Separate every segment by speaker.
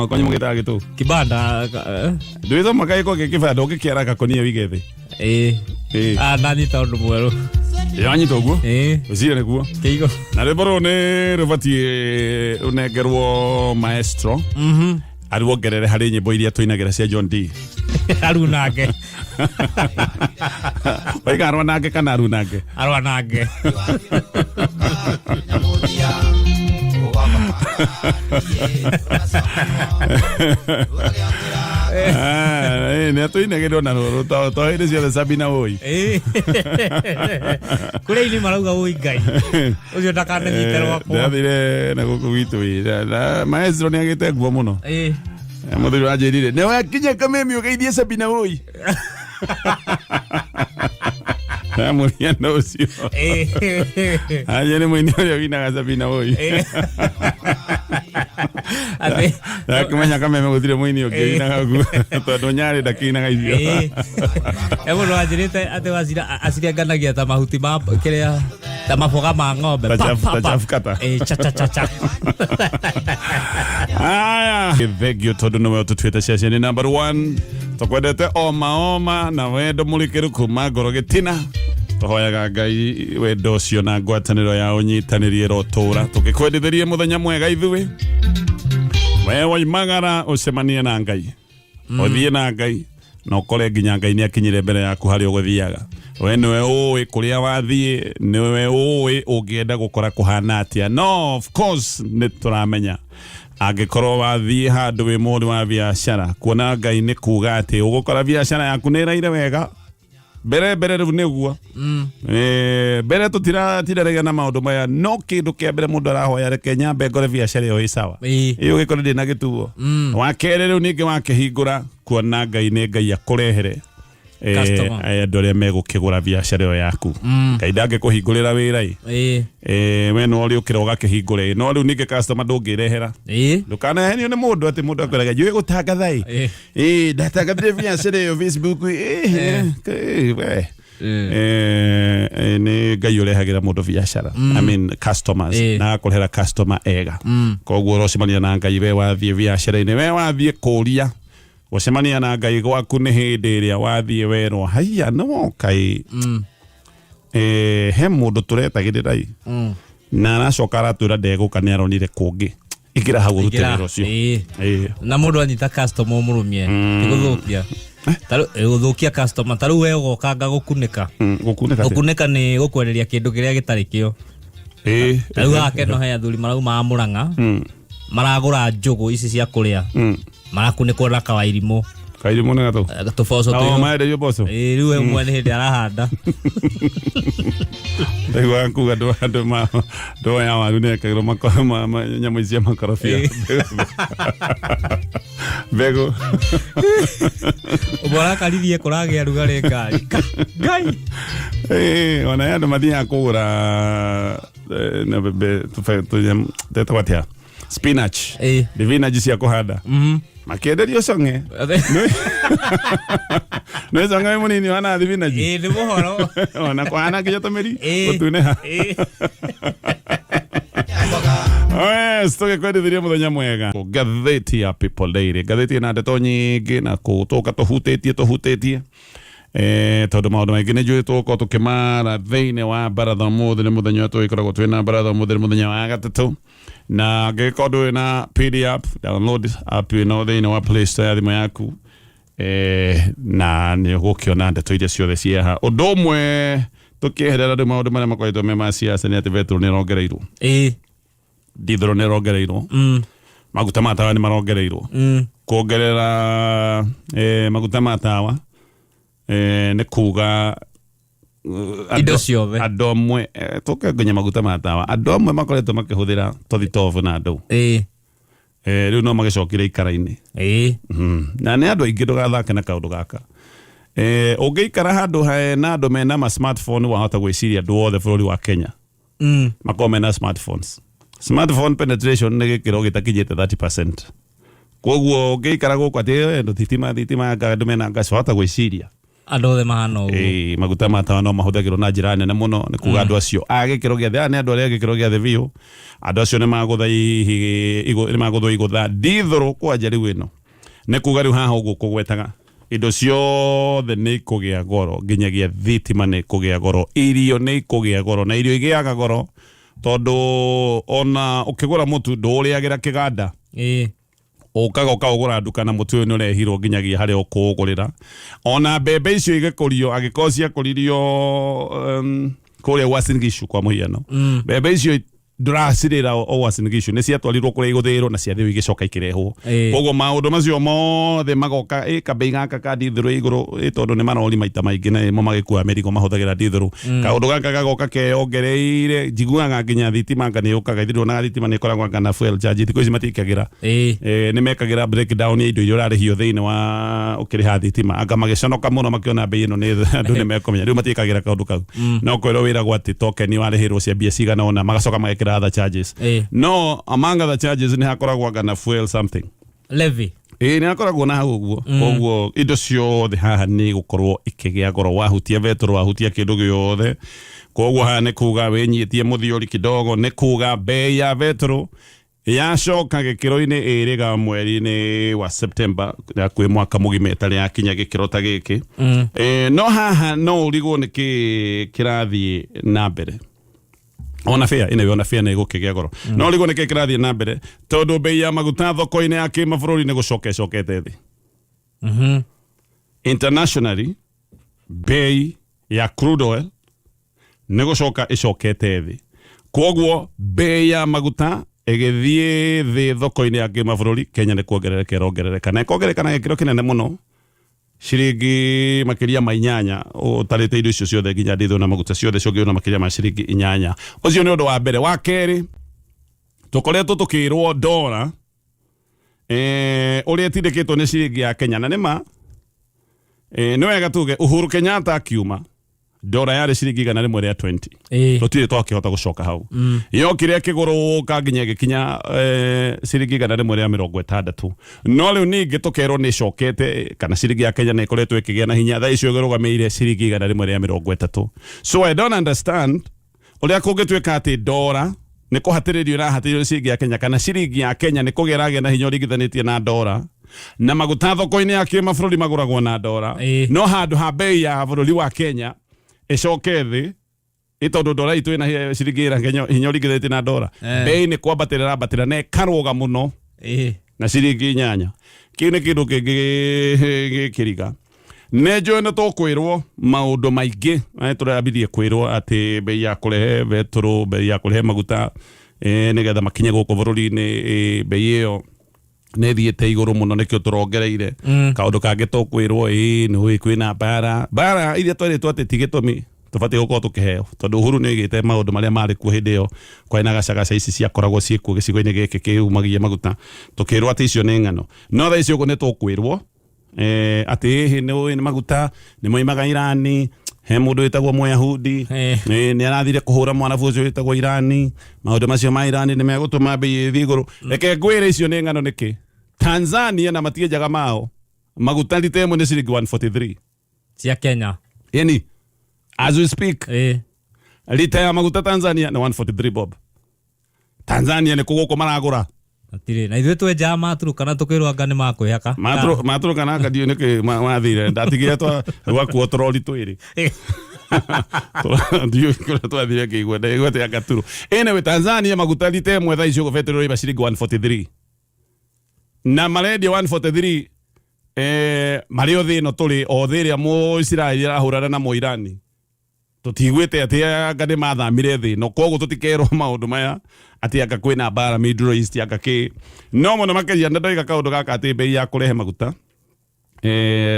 Speaker 1: Kwanyu mũgĩtaga gĩtũ.
Speaker 2: Kibanda
Speaker 1: Ndwĩtho makaĩko gĩ kĩbanda ũngĩkĩara gakonia wige thĩ.
Speaker 2: Ĩĩ.
Speaker 1: Ĩĩ.
Speaker 2: Ah, ndanyita ũndũ mwerũ.
Speaker 1: Yanyita ũguo.
Speaker 2: Ĩĩ.
Speaker 1: Ũcire nĩguo.
Speaker 2: Kĩigo.
Speaker 1: Na rwĩmbo rũrũ nĩ rũbatiĩ rũnengerwo maestro. Aruongerere harĩ nyĩmbo iria tũinagĩra cia John D.
Speaker 2: Arunange.
Speaker 1: Waiga arwanange kana arunange?
Speaker 2: Arwanange.
Speaker 1: Ah, nĩ atũinagĩrwo na rũrũ to hĩndĩ ciothe Sabina ũi.
Speaker 2: Ĩĩ. Kũrĩa ini marauga ũi Ngai. Ũcio ndakananyite rwakwa.
Speaker 1: Ndathire na gũkũ gwitũ ĩ, maestro nĩ agĩte nguo mũno.
Speaker 2: Ĩĩ.
Speaker 1: Mũthuri wanjĩrire nĩ wakinya kamemi ũgeithie Sabina ũi. Ndamũria no ũcio.
Speaker 2: Ĩĩ.
Speaker 1: Anje nĩ mũini ũrĩa winaga Sabina ũi.
Speaker 2: Ĩĩ. Atĩ
Speaker 1: Ndakĩmenya kameme gũtirĩ mũini ũngĩ winaga ũguo tondũ Nyarĩ ndakĩinaga icio.
Speaker 2: Ĩĩ. E mũndũ wanjĩrĩte atĩ wacira acirenganagia ta mahuti ma kĩrĩa ta maboga ma ng'ombe.
Speaker 1: Ta
Speaker 2: Pa, pa,
Speaker 1: ta
Speaker 2: pa.
Speaker 1: chafu kata.
Speaker 2: Ĩĩ, cha cha cha cha.
Speaker 1: Aya, thengio tondũ nĩwe ũtũtuĩte ceceni number one. Tũkwendete oma oma na wendo mũrikĩru kuma ngoro gĩtina. Tũhoyaga Ngai wendo ũcio na ngwatanĩro ya ũnyitanĩri ĩrotũra. Tũgĩkwendithĩrie mũthenya mwega ithuĩ. We woimagara ũcemanie na Ngai. Ũthiĩ na Ngai na ũkore nginya Ngai nĩ akinyire mbere yaku harĩa ũgũthiaga. We nĩwe ũĩ kũrĩa wathiĩ, nĩwe ũĩ ũngĩenda gũkora kũhana atĩa. No of course nĩ tũramenya angĩkorwo wathiĩ handũ wĩ mũhũri wa biacara, kuona Ngai nĩ kuga atĩ ũgũkora biacara yaku nĩ ĩraire wega. Mbere mbere rĩu nĩguo mbere tũtiratindanĩria na maũndũ maya no kĩndũ kĩa mbere mũndũ arahoya reke nyambe ngore biacara ĩyo ĩ sawa. Ĩyo ũgĩkore ndĩ na gĩtuo. Wa kerĩ rĩu ningĩ wakĩhingũra kuona Ngai nĩ Ngai akũrehere
Speaker 2: Customer.
Speaker 1: andũ arĩa megũkĩgũra biacara ĩyo yaku. Ngai ndangĩkũhingũrĩra wĩra ĩ. We no ũrĩũkĩra ũgakĩhingũra ĩ. No rĩu ningĩ customer ndũngĩrehera. Ndũkanahenio nĩ mũndũ atĩ mũndũ akwĩraga njũĩ gũtangatha ĩ. Ĩ ndatangathire biacara ĩyo Facebook ĩ, we. Nĩ Ngai ũrehagĩra mũndũ biacara, I mean customers, na agakũrehera customer ega. Koguo ũrocemania na Ngai we wathiĩ biacara-inĩ, we wathiĩ kũria gũcemania na Ngai gwaku nĩ hĩndĩ ĩrĩa wathiĩ werwo haiya nĩ woka ĩ. He mũndũ tũretagĩrĩra ĩ na aracoka aratwĩra ndegũka nĩ aronire kũngĩ. Ingĩra hau ũrute
Speaker 2: Ingĩra,
Speaker 1: wĩra ũcio.
Speaker 2: Ĩĩ.
Speaker 1: Ĩĩ.
Speaker 2: Na mũndũ anyita customer ũmũrũmie ti gũthũkia. Gũthũkia customer ta rĩu we ũgoka ngagũkunĩka.
Speaker 1: Gũkunĩka atĩa?
Speaker 2: Gũkunĩka nĩ gũkwenderia kĩndũ kĩrĩa gĩtarĩ kĩo. Ta rĩu haha Keno he athuri marauma a Mũrang'a maragũra njũgũ ici cia kũrĩa marakunĩkwo na kawairimũ.
Speaker 1: Kairimũ nĩ gatũ.
Speaker 2: Tũboco
Speaker 1: Nao
Speaker 2: twĩho.
Speaker 1: maenderio mboco.
Speaker 2: Ĩĩ, rĩu we mwene hĩndĩ arahanda.
Speaker 1: Ndaiguaga kuga andũ andũ ma ndoo ya waru nĩ ĩkagĩrwo nyamũ ici cia makorobia. Mbegũ.
Speaker 2: Ũmwe arakaririe kũragĩa rugarĩ ngari. Ngai.
Speaker 1: Ĩĩ, ona he andũ mathiaga kũgũra na tetagwo atĩa? Spinach. Spinach cia kũhanda. Makĩenderio cong'e. Nĩ cong'e wĩ mũnini wana thibinaji.
Speaker 2: Ĩĩ, nĩ mũhoro.
Speaker 1: Ona kũhana nginya tũmĩri
Speaker 2: Ĩĩ.
Speaker 1: gũtunĩha.
Speaker 2: Ĩĩ.
Speaker 1: Yes, tũgĩkwendithirie mũthenya mwega. Ngathĩti ya People Daily, ngathĩti ĩna ndeto nyingĩ na kũtũka tũhutĩtie tũhutĩtie tondũ maũndũ maingĩ nĩ njũĩ tũgũkorwo tũkĩmara thĩinĩ wa baratha. Ũmũthĩ nĩ mũthenya ũrĩa tũgĩkoragwo twĩ na baratha. Ũmũthĩ nĩ mũthenya wa gatatũ, na angĩgĩkorwo ndũrĩ na PD app, download app ĩno thĩinĩ wa Play Store ya thimũ yaku na nĩ ũgũkĩona ndeto iria ciothe ciaha. Ũndũ ũmwe tũkĩeherera rĩu maũndũ marĩa makoretwo me ma siasa nĩ atĩ betũrũ nĩ ĩrongereirwo, ndithũrũ nĩ ĩrongereirwo, maguta ma tawa nĩ marongereirwo. Kuongerera maguta ma tawa nĩ kuga
Speaker 2: Indo ciothe.
Speaker 1: Andũ amwe tũke nginya maguta ma tawa, andũ amwe makoretwo makĩhũthĩra tũthitobu na ndũ rĩu no magĩcokire ikara-inĩ. Na nĩ andũ aingĩ, ndũgathake na kaũndũ gaka. Ũngĩikara handũ hena andũ mena ma smartphone, wahota gwĩciria andũ othe bũrũri wa Kenya makorwo mena smartphones. Smartphone penetration nĩ gĩkĩro gĩtakinyĩte 30%. Koguo ũngĩikara gũkũ atĩ thitima thitima, anga andũ mena ngaci, wahota gwĩciria
Speaker 2: Andũ othe mahana ũguo.
Speaker 1: Ĩĩ, maguta ma tawa no mahũthagĩrwo na njĩra nene mũno nĩ kuga andũ acio a gĩkĩro gĩa thĩ, aya nĩ andũ arĩa a gĩkĩro gĩa thĩ biũ. Andũ acio nĩ magũtha hihi nĩ magũthwo igũtha ndithũrũ kwanja rĩu ĩno. Nĩ kuga rĩu haha ũguo kũgwetaga indo ciothe nĩ ikũgĩa goro, nginyagia thitima nĩ ikũgĩa goro, irio nĩ ikũgĩa goro, na irio igĩaga goro tondũ ona ũkĩgũra mũtu ndũũrĩagĩra kĩganda. Ũkaga ũkaũgũra nduka na mũtu ũyũ nĩ ũrehirwo nginyagia harĩa ũkũũgũrĩra. Ona mbembe icio igĩkũrio, angĩkorwo ciakũririo kũrĩa Uasin Gishu kwa mũhiano, mbembe icio ndũracirĩra o Uasin Gishu, nĩ ciatwarirwo kũrĩa igũthĩĩrwo na ciathĩo igĩcoka ikĩrehwo. Koguo maũndũ macio mothe magoka, ĩ kambei gaka ka ndithũrũ igũrũ, ĩ tondũ nĩ marori maita maingĩ na mo magĩkua mĩrigo mahũthagĩra ndithũrũ. Kaũndũ gaka gagoka keyongereire, njiguaga nginya thitima anga nĩ yũkaga, ithuĩ nduonaga thitima nĩ ĩkoragwo anga na fuel charge, thikũ ici matiĩkagĩra. Nĩ mekagĩra breakdown ya indo iria ũrarĩhio thĩinĩ wa ũkĩrĩha thitima, anga magĩconoka mũno makĩona mbei ĩno nĩ andũ nĩ mekũmenya, rĩu matiĩkagĩra kaũndũ kau. No kwĩrwo wĩragwo atĩ token warĩhĩrwo cia mbia cigana ũna, magacoka magekĩra other charges. No among other charges nĩ hakoragwo anga na fuel something.
Speaker 2: Levy.
Speaker 1: Ĩĩ, nĩ hakoragwo na hau ũguo. Koguo indo ciothe haha nĩ gũkorwo ikĩgĩa goro, wahutia betũrũ, wahutia kĩndũ gĩothe. Koguo haha nĩ kuga wĩnyitie mũthiori kidogo, nĩ kuga bei ya betũrũ yacoka gĩkĩro-inĩ ĩrĩ ga mweri-inĩ wa September hakuhĩ mwaka mũgima ĩtarĩ yakinya gĩkĩro ta gĩkĩ. No haha no ũrigwo nĩ kĩ kĩrathiĩ na mbere. Ona fare, anyway, ona fare nĩ ĩgũkĩgĩa goro. No ũrigwo nĩ kĩ kĩrathiĩ na mbere tondũ bei ya maguta thoko-inĩ ya kĩmabũrũri nĩ gũcoka ĩcokete thĩ. Internationally, bei ya crude oil nĩ gũcoka ĩcokete thĩ. Kwoguo bei ya maguta ĩgĩthiĩ thĩ thoko-inĩ ya kĩmabũrũri, Kenya nĩ kuongerereka ĩrongerereka, na ĩkongerereka na gĩkĩro kĩnene mũno, ciringi makĩria ma 8, ũtarĩte indo icio ciothe nginya ndithũ na maguta ciothe ciongereirwo na makĩria ma ciringi 8. Ũcio nĩ ũndũ wa mbere. Wa kerĩ, tũkoretwo tũkĩrwo ndora ũrĩa ĩtindĩkĩtwo nĩ ciringi ya Kenya, na nĩ ma nĩ wega tuge Uhuru Kenyatta akiuma ndora yarĩ ciringi 120. Tũtirĩ twakĩhota gũcoka hau. Yokire ĩkĩgũrũka nginya ĩgĩkinya ciringi 160. No rĩu ningĩ tũkerwo nĩ ĩcokete, kana ciringi ya Kenya nĩ ĩkoretwo ĩkĩgĩa na hinya, thaa icio ĩrũgamĩire ciringi 130. So I don't understand ũrĩa kũngĩtuĩka atĩ ndora nĩ kũhatĩrĩrio ĩrahatĩrĩrio nĩ ciringi ya Kenya, kana ciringi ya Kenya nĩ kũgĩa ĩragĩa na hinya ũringithanĩtie na ndora, na maguta thoko-inĩ ya kĩmabũrũri magũragwo na ndora. No handũ ha bei ya bũrũri wa Kenya ĩcoke thĩ, ĩ tondũ ndora itũ ĩna ciringi ĩna hinya ũringithanĩtie na ndora, bei nĩ kwambatĩra ĩrambatĩra na ĩkarũga mũno na ciringi 8. Kĩu nĩ kĩndũ kĩngĩ gĩkĩriga. Nĩ njũĩ nĩ tũkwĩrwo maũndũ maingĩ, na nĩ tũrambirie kwĩrwo atĩ bei ya kũrehe betũrũ, bei ya kũrehe maguta nĩgetha makinye gũkũ bũrũri-inĩ, bei ĩyo nĩ ĩthiĩte igũrũ mũno, nĩkĩo tũrongereire. Kaũndũ kangĩ tũkwĩrwo, nĩ ũĩ kwĩna mbara, mbara iria twerĩtwo atĩ ti gĩtũmi tũbatiĩ gũkorwo tũkĩheo, tondũ Uhuru nĩ oigĩte maũndũ marĩa marĩ kuo hĩndĩ ĩyo, kwarĩ na gacagaca ici ciakoragwo ciĩkuo gĩcigo-inĩ gĩkĩ kĩumagia maguta, tũkĩrwo atĩ icio nĩ ng'ano. No thaa ici ũguo nĩ tũkwĩrwo atĩ ĩhĩ nĩ ũĩ nĩ maguta nĩ moimaga Irani, he mũndũ wĩtagwo Mũyahudi nĩ arathire kũhũra mwarabu ũcio wĩtagwo Irani, maũndũ macio ma Irani nĩ megũtũma bei ĩthiĩ igũrũ. Reke ngwĩre icio nĩ ng'ano nĩkĩ. Tanzania na matienjaga mao maguta lita ĩmwe nĩ ciringi 143
Speaker 2: cia Kenya.
Speaker 1: Yani as we speak, lita ya maguta Tanzania nĩ 143 bob. Tanzania nĩ kũgũkũ maragũra.
Speaker 2: Matirĩ na ithuĩ twenjaga maturukana tũkĩrwo anga nĩ makwĩhaka.
Speaker 1: Maturukana anga ndiũĩ nĩkĩ mathire, ndatigire twakuo tũrori twĩrĩ. Ndiũĩ kũrĩa twathire ngĩigua ndaigua atĩ anga turu. Anyway, Tanzania maguta lita ĩmwe thaa ici ũguo betũrũ ĩrĩ ciringi 143. Na marendia 143 marĩ o thĩ ĩno tũrĩ, o thĩ ĩrĩa Mũisiraeli arahũrana na Mũirani. Tũtiguĩte atĩ anga nĩ mathamire thĩ ĩno, koguo tũtikerwo maũndũ maya atĩ anga kwĩna mbara Middle East anga kĩ. No mũno makĩria nĩ ndoiga kaũndũ gaka atĩ bei ya kũrehe maguta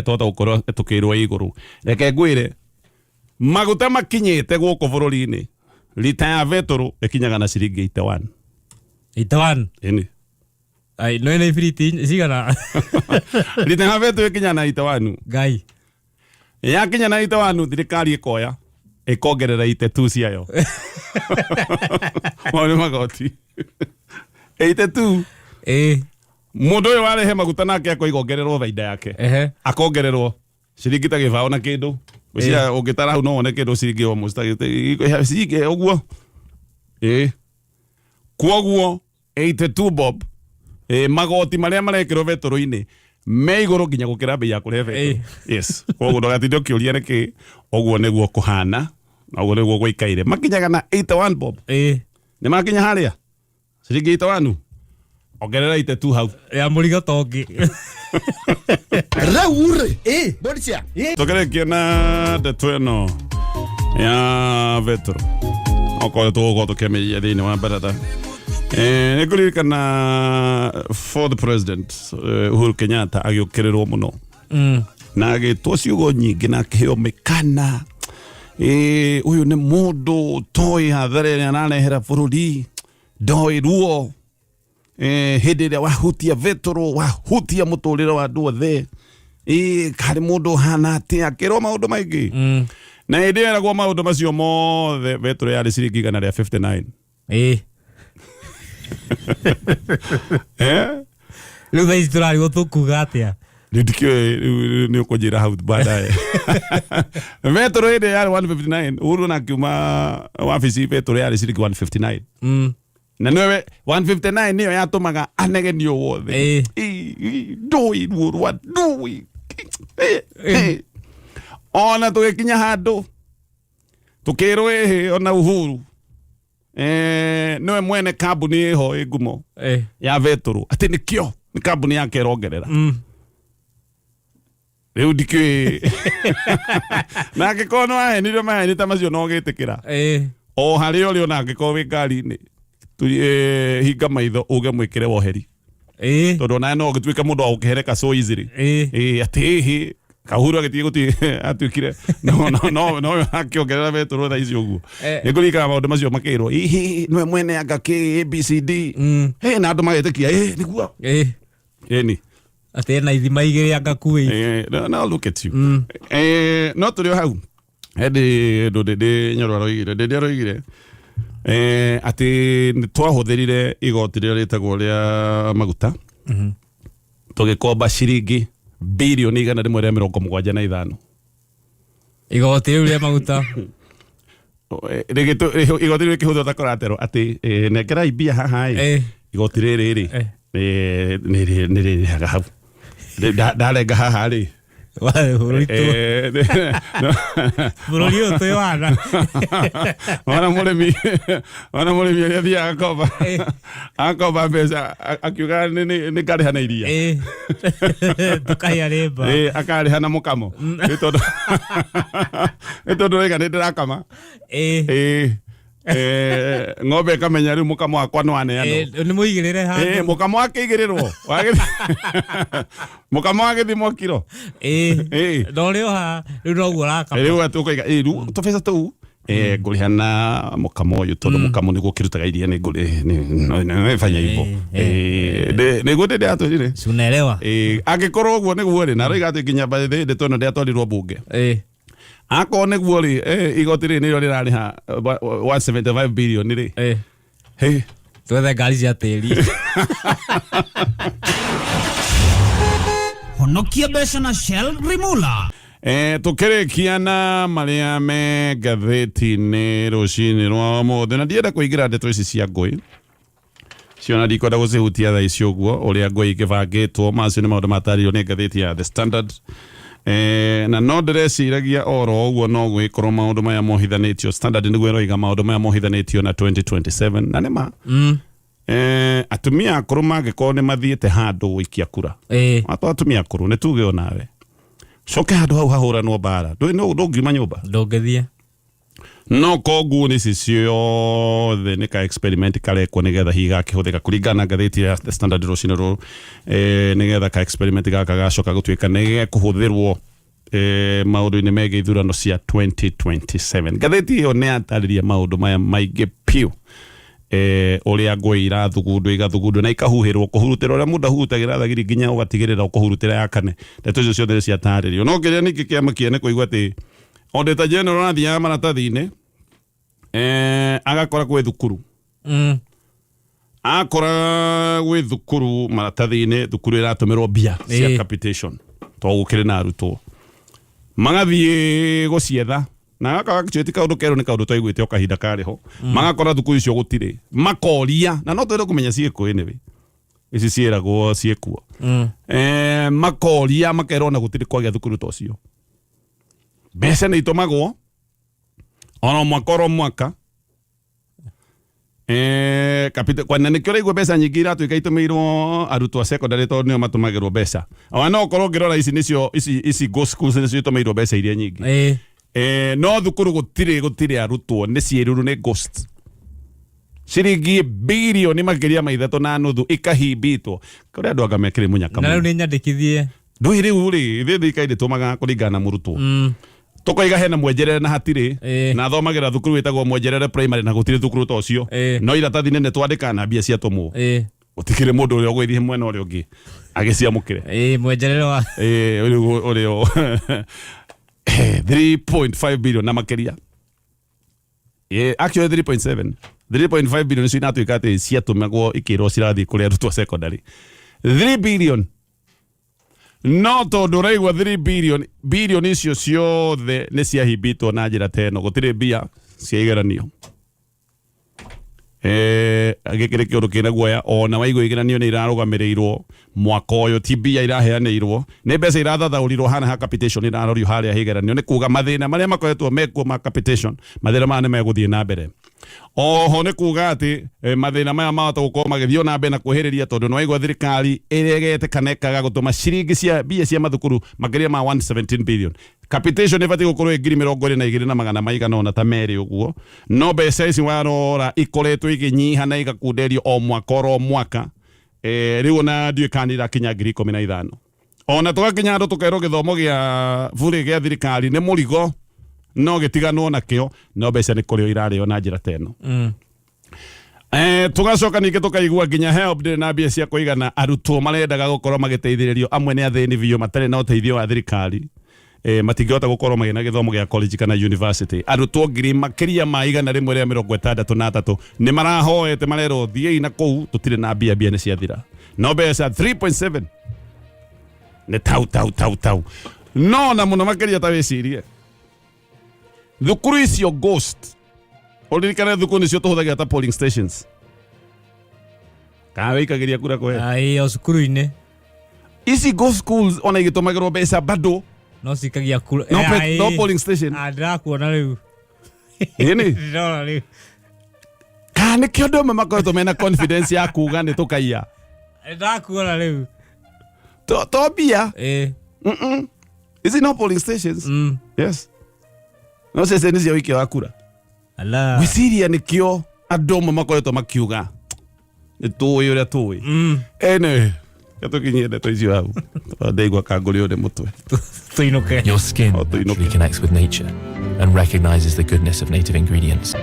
Speaker 1: twahota gũkorwo tũkĩrwo igũrũ. Reke ngwĩre maguta makinyĩte gũkũ bũrũri-inĩ, lita ya betũrũ ĩkinyaga na ciringi 81.
Speaker 2: 81?
Speaker 1: Ĩni.
Speaker 2: Ai, no ĩna ibiriti cigana?
Speaker 1: Lita ya betũrũ ĩkinyaga na 81.
Speaker 2: Ngai.
Speaker 1: Yakinya na 81 thirikari ĩkoya ĩkongerera 82 ciayo. Mau nĩ magoti. 82. Mũndũ ũyũ warehe maguta nake akoiga ongererwo baida yake. Akongererwo Ciringi ta gĩbaũ na kĩndũ. Gwĩciria ũngĩtara hau no wone kĩndũ ciringi almost ta ciringi ũguo. Ĩĩ. Kwoguo 82 bob magoti marĩa marekĩrwo betũrũ-inĩ me igũrũ nginya gũkĩra bei ya kũrĩhe betũrũ. Yes. Kwoguo ndũgatinde ũkĩũria nĩkĩ ũguo nĩguo kũhana na ũguo nĩguo gũikaire. Makinyaga na 81 bob. Nĩ makinya harĩa? Ciringi 81. Ongerera 82 hau.
Speaker 2: Ya mũrigo ta ũngĩ.
Speaker 3: Rĩu rĩ, mbũri cia
Speaker 1: Tũkĩrĩkia na ndeto ĩno ya betũrũ okorwo tũgũkorwo tũkĩamĩria thĩinĩ wa baratha. Nĩ ngũririkana for the president Uhuru Kenyatta agĩũkĩrĩrwo mũno na agĩtwo ciugo nyingĩ na akĩheo mĩkana, ũyũ nĩ mũndũ toĩ hathara ĩrĩa ararehera bũrũri, ndoĩ ruo, hĩndĩ ĩrĩa wahutia betũrũ wahutia mũtũrĩre wa andũ othe, harĩ mũndũ ũhana atĩa, akĩrwo maũndũ maingĩ. Na hĩndĩ ĩyo eragwo maũndũ macio mothe, betũrũ yarĩ ciringi 159. Eh?
Speaker 2: Rĩu thaa ici tũrarigwo tũkuga atĩa?
Speaker 1: Rĩu ndikĩũĩ, rĩu nĩ ũkũnjĩra hau baadaye. Betũrũ hĩndĩ ĩyo yarĩ 159. Uhuru ona akiuma wabici betũrũ yarĩ ciringi 159. Na nĩwe 159 nĩyo yatũmaga anegenio wothe. Ĩ, ndũĩ ruo rwa ndũĩ. Ona tũgĩkinya handũ tũkĩrwo ĩhĩ ona Uhuru nĩwe mwene kambuni ĩho ĩ ngumo ya betũrũ, atĩ nĩkĩo nĩ kambuni yake ĩrongerera. Rĩu ndikĩũĩ na angĩkorwo nĩ wahenirio maheni ta macio no ũgĩtĩkĩra o harĩa ũrĩ, ona angĩkorwo wĩ ngari-inĩ, hinga maitho uge mwĩkĩre woheri, tondũ onawe no ũgĩtuĩke mũndũ wa gũkĩhereka so easily. Atĩ ĩhĩ Kahuru agĩthiĩ gũti atuĩkire no no no no akĩongerera betũrũ thaa ici ũguo. Nĩ ngũririkana maũndũ macio makĩrwo ihi nĩwe mwene anga kĩ ABCD. Na andũ magetĩkia ĩ nĩguo. Ĩni.
Speaker 2: Atĩ ena ithima igĩrĩ anga kuĩ.
Speaker 1: No, no, look at you. No tũrĩ o hau hĩndĩ ndũ Nyoro aroigire, ndĩndĩ aroigire atĩ nĩ twahũthĩrire igoti rĩrĩa rĩtagwo rĩa maguta tũgĩkomba ciringi birioni 175.
Speaker 2: Igoti rĩu rĩa maguta.
Speaker 1: Igoti rĩu rĩkĩhũthĩrwo ta collateral atĩ nengerai mbia haha ĩ igoti rĩrĩ rĩ nĩ rĩrĩhaga hau. Ndarenga haha rĩ.
Speaker 2: Bũrũri bũrũri ũyũ twĩ wana.
Speaker 1: Wana mũrĩmi, wana mũrĩmi ũrĩa athiaga akomba akomba mbeca akiuga nĩ ngarĩha na iria.
Speaker 2: Tũkahĩa rĩmba.
Speaker 1: Akarĩha na mũkamo nĩ tondũ raiga nĩ ndĩrakama. Ng'ombe ĩkamenya rĩu mũkamo wakwa nĩ waneanwo.
Speaker 2: Nĩ mũigĩrĩre handũ.
Speaker 1: Mũkamo wakĩigĩrĩrwo. Mũkamo wagĩthimwo kiro.
Speaker 2: Na ũrĩ o haha rĩu noguo ũrakama.
Speaker 1: Rĩu atĩ ũkoiga rĩu tũbeca tũu ngũrĩha na mũkamo ũyũ tondũ mũkamo nĩguo ũkĩrutaga iria nĩ ngũrĩ nĩ fanya hivyo. Nĩguo ndĩndĩ atwĩrire.
Speaker 2: Si unaelewa?
Speaker 1: Angĩkorwo ũguo nĩguo rĩ, na aroiga atĩ nginya by the way ndeto ĩno ndĩatwarirwo mbunge. Akorwo nĩguo rĩ, igoti rĩrĩ nĩrĩo rĩrarĩha 175 billion rĩ. Hey.
Speaker 2: Twethe ngari cia tĩri.
Speaker 4: Honokia mbeca na Shell Rimula.
Speaker 1: Tũkĩrĩkia na marĩa me ngathĩti-inĩ rũcinĩ rwa ũmũthĩ, na ndienda kũingĩra ndeto ici cia ngũĩ ciona, ndikwenda gũcihutia thaa ici ũguo ũrĩa ngũĩ ingĩbangĩtwo. Macio nĩ maũndũ matarĩirio nĩ ngathĩti ya The Standard. Na no ndĩreciragia oro ũguo no gwĩkorwo maũndũ maya mohithanĩtio, Standard nĩguo ĩroiga maũndũ maya mohithanĩtio na 2027, na nĩ ma atumia akũrũ mangĩkorwo nĩ mathiĩte handũ gũikia kura, Ato atumia akũrũ nĩ tuge onawe coke handũ hau hahũranwo mbara, ndũngiuma nyũmba.
Speaker 2: Ndũngĩthiĩ.
Speaker 1: No koguo nĩ ici ciothe nĩ ka experiment karekwo nĩgetha hihi gakĩhũthĩka kũringana na ngathĩti ya The Standard rũcinĩ rũrũ, nĩgetha ka experiment gaka gacoka gũtuĩka nĩ gekũhũthĩrwo maũndũ-inĩ megiĩ ithurano cia 2027. Ngathĩti ĩyo nĩ yatarĩria maũndũ maya maingĩ piũ, ũrĩa ngũĩ irathugundwo igathugundwo na ikahuhĩrwo kũhurutĩra ũrĩa mũndũ ahurutagĩra thagiri nginya ũgatigĩrĩra ũkũhurutĩra ya kane. Ndeto icio ciothe nĩ ciatarĩrio, no kĩrĩa ningĩ kĩamakia nĩ kũigua atĩ Auditor General athiaga maratathi-inĩ agakora gwĩ thukuru akora gwĩ thukuru maratathi-inĩ, thukuru ĩratũmĩrwo mbia cia capitation tondũ gũkĩrĩ na arutwo. Magathiĩ gũcietha na gaka actually ti kaũndũ kerũ, nĩ kaũndũ twaiguĩte o kahinda karĩ ho. Magakora thukuru icio gũtirĩ, makoria na no twende kũmenya ciĩkũ. Anyway, ici ciĩragwo ciĩkuo. Makoria makerwo na gũtirĩ kwagĩa thukuru ta ũcio. Mbeca nĩ itũmagwo oro mwaka oro mwaka. Kapita kwa na nĩkĩo ũraigua mbeca nyingĩ iratuĩka itũmĩirwo arutwo a secondary, tondũ nĩo matũmagĩrwo mbeca. Ona no ũkorwo ũngĩrora ici nĩcio ici ghost schools nĩcio itũmĩirwo mbeca iria nyingĩ. No thukuru gũtirĩ arutwo, nĩ ciĩruru, nĩ ghost. Ciringi birioni makĩria ma 3.5 ikahimbitwo kũrĩ andũ anga mekĩrĩ mũnyaka
Speaker 2: Na rĩu
Speaker 1: mũno.
Speaker 2: Nĩ nyandĩkithie.
Speaker 1: Ndũĩ rĩu rĩ, ithuĩ thirikari ndĩtũmaga kũringana na mũrutwo. Tũkoiga hena Mwenjerere na hatirĩ. Na athomagĩra thukuru wĩtagwo Mwenjerere Primary na gũtirĩ thukuru ta ũcio. No iratathi nene twandĩkaga na mbia ciatũmwo, gũtikĩrĩ mũndũ ũrĩa ũgũgĩthiĩ mwena ũrĩa ũngĩ agĩciamũkĩre.
Speaker 2: Mwenjerere wa
Speaker 1: Rĩu ũrĩa 3.5 billion na makĩria. Actually 3.7, 3.5 billion icio inatuĩka atĩ ciatũmagwo ikĩrwo cirathiĩ kũrĩ arutwo secondary. 3 billion, no tondũ ũraigua 3 billion, billion icio ciothe nĩ ciahimbĩtwo na njĩra ta ĩno. Gũtirĩ mbia cia igeranio. Gĩkĩ nĩ kĩũndũ kĩna guoya. Ona waigua igeranio nĩ irarũgamĩrĩirwo mwaka ũyũ, ti mbia iraheanĩirwo, nĩ mbeca irathathaũrirwo hana ha capitation, irarorio harĩa ha igeranio. Nĩ kuga mathĩna marĩa makoretwo mekuo ma capitation, mathĩna maya nĩ megũthiĩ na mbere. Oho nĩ kuga atĩ mathĩna maya mahota gũkorwo magĩthiĩ na mbere na kwĩhĩrĩria, tondũ nĩ waigua thirikari ĩregete kana ĩkaga gũtũma ciringi cia mbia cia mathukuru makĩria ma 117 billion. Capitation ĩbatiĩ gũkorwo ĩ 22,000 na magana maigana ũna ta merĩ ũguo, no mbeca ici warora ikoretwo igĩnyiha na igakunderio o mwaka oro mwaka. Rĩu ona ndiũĩ kana nĩ irakinya 15,000. Ona tũgakinya andũ tũkerwo gĩthomo gĩa burĩ gĩa thirikari nĩ mũrigo, no gĩtiganwo nakĩo, no mbeca nĩ kũrĩo irarĩo na njĩra ta ĩno. Tugacoka ningĩ tũkaigua nginya HELB ndĩrĩ na mbia cia kũigana. Arutwo marendaga gũkorwo magĩteithĩrĩrio amwe nĩ athĩni biũ, matarĩ na ũteithio wa thirikari, matingĩhota gũkorwo magĩ na gĩthomo gĩa college kana university. Arutwo ngiri makĩria ma 163 nĩ marahoete, marerwo thiĩi na kũu, tũtirĩ na mbia, mbia nĩ ciathira. No mbeca 3.7 nĩ tau tau tau tau. No na mũno makĩria, ta wĩcirie thukuru icio ghost, ũririkane thukuru nĩcio tũhũthagĩra ta polling stations, kana wĩikagĩria kura kwe?
Speaker 2: Ĩĩ, o cukuru-inĩ.
Speaker 1: Ici ghost schools ona igĩtũmagĩrwo mbeca bado
Speaker 2: no cikagia kura.
Speaker 1: No, no polling station.
Speaker 2: Ah, ndĩrakuona rĩu.
Speaker 1: Ĩni.
Speaker 2: Ndĩrona rĩu.
Speaker 1: Kana nĩkĩo andũ amwe makoretwo mena confidence ya kuga nĩ tũkaiya?
Speaker 2: Ndĩrakuona rĩu.
Speaker 1: To mbia. Ici no polling stations. Yes, no ceceni cia ũikia wa kura.
Speaker 2: Ala.
Speaker 1: Gwĩciria nĩkĩo andũ amwe makoretwo makiuga nĩ tũĩ ũrĩa tũĩ. Anyway, tũkinyie ndeto icio hau. Ndaigua kangũrĩ ũrĩ mũtwe.
Speaker 2: Tũinũke.
Speaker 3: Your skin
Speaker 1: Oh, do you know-
Speaker 3: naturally connects with nature and recognizes the goodness of native ingredients.